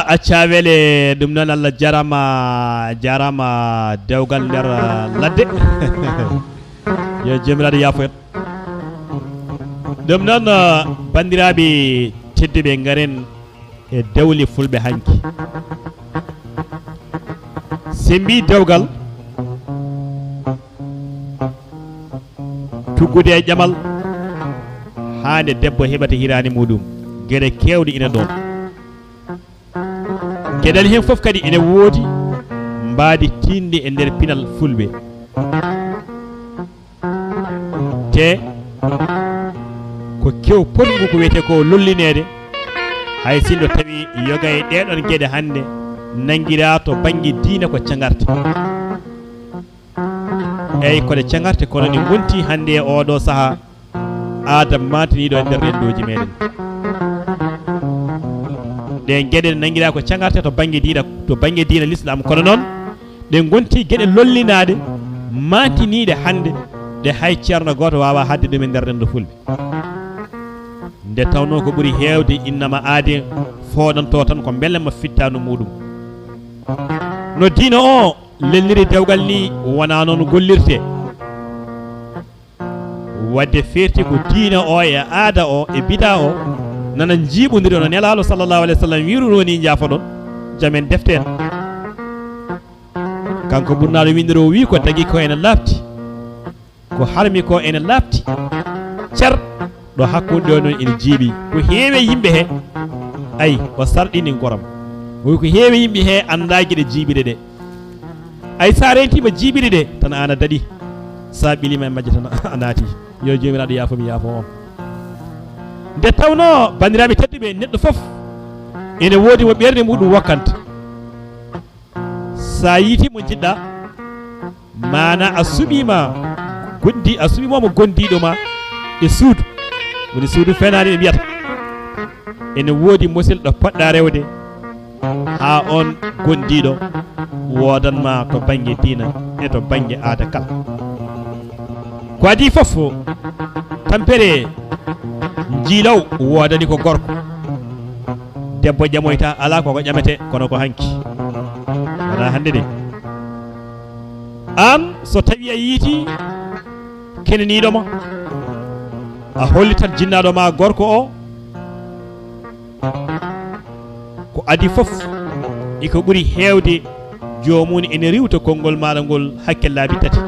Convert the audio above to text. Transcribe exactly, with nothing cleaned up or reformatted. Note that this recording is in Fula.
Acca wele ɗum noon, Allah jarama, jarama dewgal nder ladde. Yo jomiraɗo yaafo en. Ɗum noon, bandiraɓe tedduɓe, garen e dewle fulɓe hanki. Se mbi dewgal, tuggude e ƴamal, haa nde debbo heɓata hiraani muɗum. Geɗe kewɗe ina ɗoon. Geɗal heen fof kadi ina woodi mbaadi tiiɗndi e nder pinal fulɓe. Te ko kew potngu ko wiyetee ko lollineede, hay sinno tawi yoga e ɗeeɗoon geɗe hannde nanngiraa to bannge diine ko cagarte. Eyi, ko ɗe cagarte, kono ɗe ngonti hannde e ooɗoo sahaa, aada maantiniiɗo e nder renndooji meɗen. Ɗe geɗe nanngiraa ko cagarte to bannge diina, to bannge diina Lislaam, kono noon ɗe ngonti geɗe lollinaaɗe, maantiniiɗe hannde, ɗe hay ceerno gooto waawaa haɗde ɗum e nder renndo fulɓe. Nde tawnoo ko ɓuri heewde innama aade fooɗantoo tan ko mbelema fittaandu muɗum. No diina o lelniri dewgal ni, wonaa noon gollirtee. Wadde feerti ko diina o e aada o e bidaa o nana njiiɓondiri, no Nelaaɗo sallallahu alayhi wa sallam wiirunoo ni, njaafoɗon, jam en defte en. Kanko ɓurnaaɗo winndere o wii ko tagi ko ene laaɓti, ko harmi ko ene laaɓti. Cer ɗo hakkunde o noon ene jiiɓi. Ko heewi e yimɓe he, ay, o sarɗini ngoram. O wii ko heewi e yimɓe he anndaa geɗe jiiɓiɗe ɗe. Ay, so a rentiima jiiɓiɗe ɗe, tan aan a daɗi. So a ɓiliima e majje tan a naati. Yo Joomiraaɗo yaafo mi, yaafo on. Nde tawnoo, banndiraaɓe tedduɓe, neɗɗo fof ene woodi mo ɓernde muɗum wokkanta. So a yiiti mo njiɗɗa, maanaa a suɓiima gondi-, a suɓiima mo gondiiɗo ma e suudu. Woni suudu fenaani ɓe mbiyata. Ene woodi musidɗo poɗɗa rewde haa on gondiiɗo woodan ma to bannge diina e to bannge aada kala. Ko adii fof, tampere njiilaw woodani ko gorko. Debbo ƴamoyta, alaa ko ko ƴamete, kono ko hanki. Wonaa hannde de. Aan, so tawii a yiiti kenaniiɗo ma, a hollitat jinnaaɗo ma gorko o, ko adii fof, e ko ɓuri heewde, joomum ene riiwta konngol maaɗa ngol hakke laabi tati.